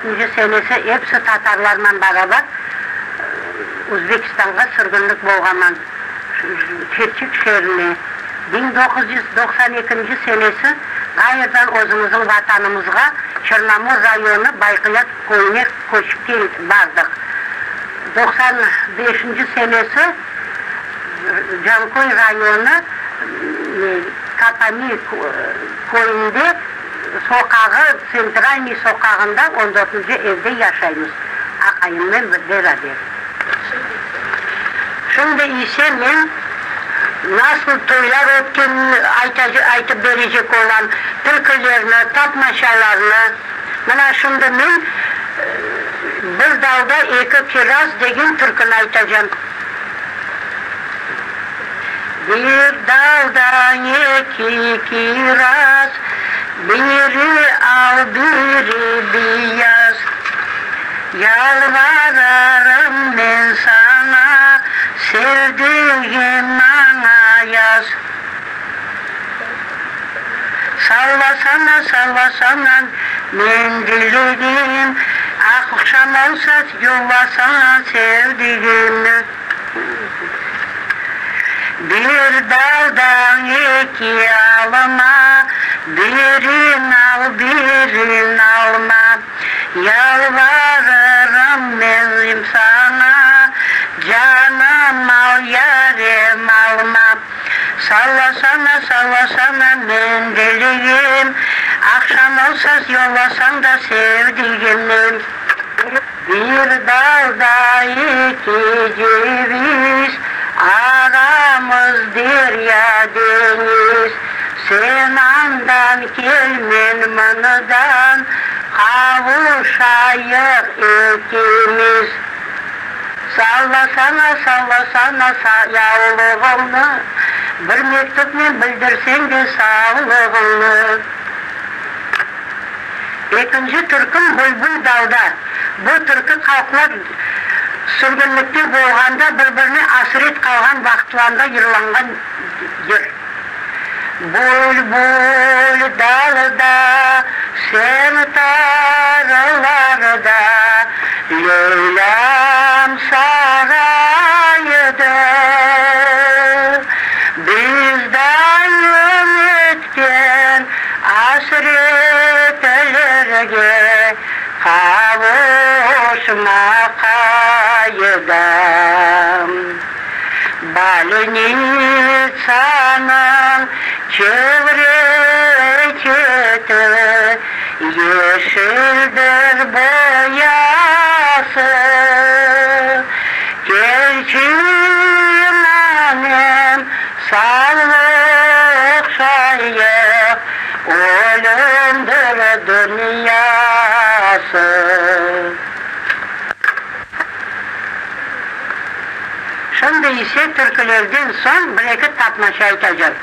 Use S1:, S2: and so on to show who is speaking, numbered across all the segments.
S1: dörtünci senesi episi tatarlarman barabar Uzbekistanğa sürgünlik bolğanman, Çirçik şeerine. 1992 senesi ğayırdan özümizniñ Vatanımızğa, Çernomor rayonı Bayqıyat köyüne köçip bardıq. Doqsan beşinci senesi Canköy rayonı Kapani köyünde soqağı, Tsentralnıy soqağında on dörtünci evde yaşaymız aqayımnen beraber. Şimdi ise men nasıl toylar ötkenini aytıp berecek olam, türkülerni, tapmaçalarnı. Mına şimdi men Bir dalda eki kiraz degen türküni aytacam. Bir dalda eki kiraz, Biri al, biri biyaz. Yalvararım men saña, Sevdigim, maña yaz. Sallasana, sallasana, mendiligim, Aqşam olsa, yollasana sevdigimni. Bir daldan eki alma, Birin al, birin alma. Yalvarırım men saña, Canım al, yarem alma. Sallasana, sallasana, mendiligim, Aqşam olsa, yollasañ da sevdigimni. Bir dalda eki ceviz, Aramız derya, deñiz. Sen andan kel, men mından, Qavuşayıq ekimiz. Sallasana, sallasana yavlığıñnı, Bir mektüpnen bildirseñ de sağlığıñnı. Ekinci türküm Bülbül dalda. Bu türkü halqlar sürgünlikte bolğanda bir-birine asret qalğan vaqıtlarında yırlanğan yır. Bülbül dalda, sen tarılarda, Leylâm sarayda. Biz dayım etken asretlerge qavuşmaq qayda? Bolnitsanıñ çevre-çeti yeşildir boyası, Kelçi nanem sağlıq şayıq, ölümdir dünyası. Şimdi ise türkülerden soñ bir-eki tapmaça aytacam.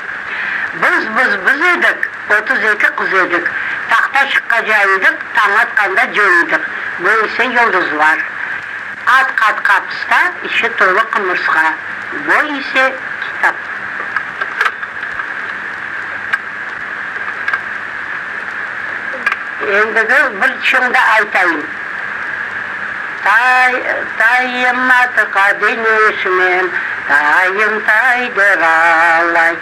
S1: Biz, biz, biz edik, 32 qız edik, Tahta çıqqaca edik, tañ atqanda coyudıq. Bu ise yıldızlar. At qat qapısta, içi tolu qımırsqa. Bu ise kitap. Endigi bir çıñ da aytayım. Tay, tayım atqa deñişmem, tayım taydır alay.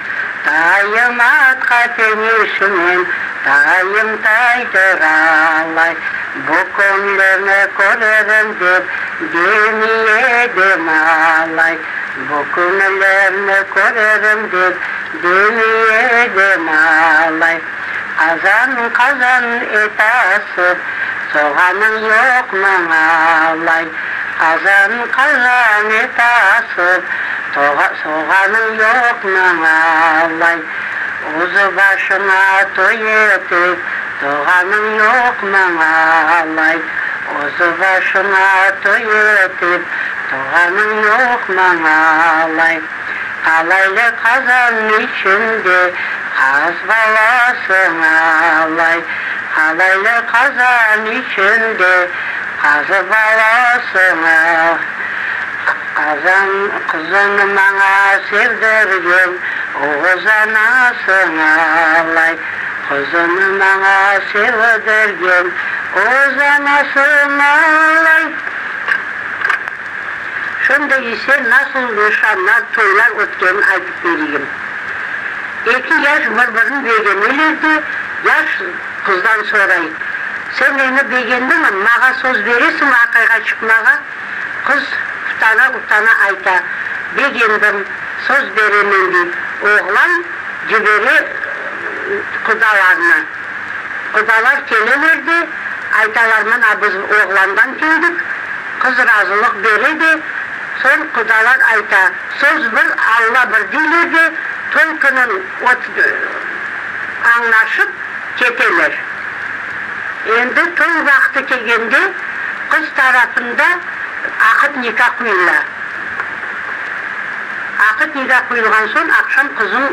S1: Tayım atqa teñişmem, tayım taydır alay. Bu künlerni körerim dep demiy edim alay. Bu künlerni körerim dep demiy edim alay. Qazan, qazan et asıp, soğanıñ yoqmı alay? Qazan, qazan et asıp, soğanıñ yoqmı alay? Öz başıña toy etip, doğanıñ yoqmı alay? Öz başıña toy etip, doğanıñ yoqmı alay? Qalaylı qazan içinde qaz balasıñ alay, Qalaylı qazan içinde qaz balasıñ al. Qazan qızın maña sevdirgen oğuz anasıñ alay, Qızın maña sevdirgen. Öz anasın ağlay. Şimdi ise nasıl nişanlar, toylar ötkenin aytıp bereyim. Eki yaş bir-birini begeneler de, yaş qızdan soray, Sen meni begendiñmi, mağa söz beresiñmi aqayğa çıqmağa? Qız utana-utana ayta, Begendim, söz beremen, dey. Oğlan cibere qudalarnı. Qudalar keleler de, aytalar, mına biz oğlandan keldik, qız razılıq bere de, soñ qudalar ayta, söz bir, Alla bir deyler de, toy künün añlaşıp keteler. Endi toy vaqtı kelgende, qız tarafında aqıt nikâh quyula. Aqıt nikâh quyulğan soñ, aqşam qızıñ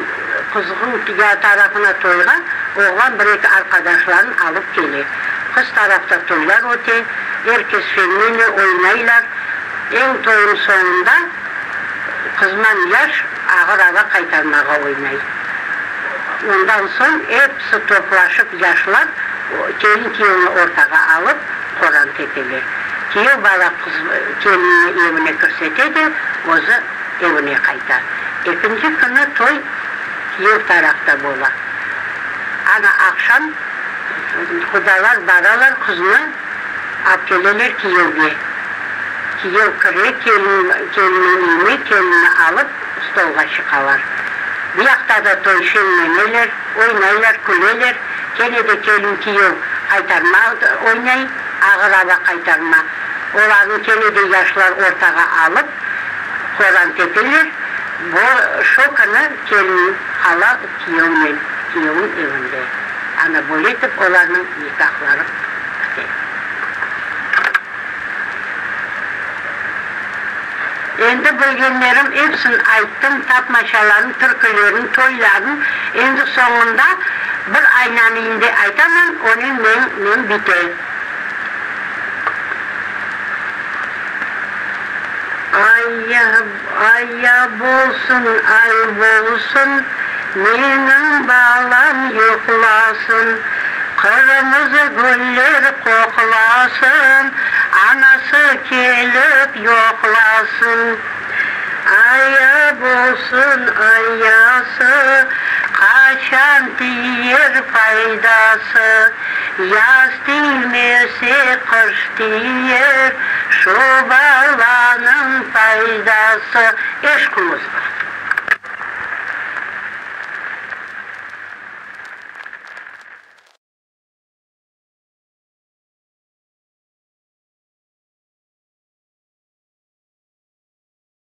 S1: qızğın ya tarafına toyğa oğlan bir-eki arqadaşların alıp kele. Qız tarafta toylar öte, er kes şeñlene, oynaylar. Eñ toyuñ soñunda qızman yaş ağır ava qaytarmağa oynay. Ondan soñ episi toplaşıp yaşlar kelin-kiyevni ortağa alıp qoran tepeler. Kiyev bala qız kelinni evine kirsete de, özü evine qayta. Ekinci künü toy kiyev tarafta bola. Ana aqşam qudalar baralar qıznı ap keleler kiyevge. Kiyev kire, kelin kelinniñ üyüne kelinni alıp stolğa çıqalar. Bu yaqta da toy şeñleneler, oynaylar, küleler. Kene de kelin kiyev qaytarma oynay. Ağır ava qaytarma. Olarnı kene de yaşlar ortağa alıp, qoran tepeler. Bu, şo künü kelin qala kiyevnen, kiyevniñ evinde. Ana, böyle etip olarnıñ nikahları bite. Endi bilgenlerim epsin ayttım, tapmaçaların, türkülerin, toyların. Endi soñunda bir aynanı indi aytaman, onen men men bite. Ayya, ayya bolsun, ay bolsun, Menim balam yuqlasın, Qırmızı güller qoqlasın, Anası kelip yoqlasın. Ayya bolsun, ayyası, Qaçan tiyer faydası, Yaz tiymese, qış tiyer, Şu balanıñ faydası. Eşqımızğa.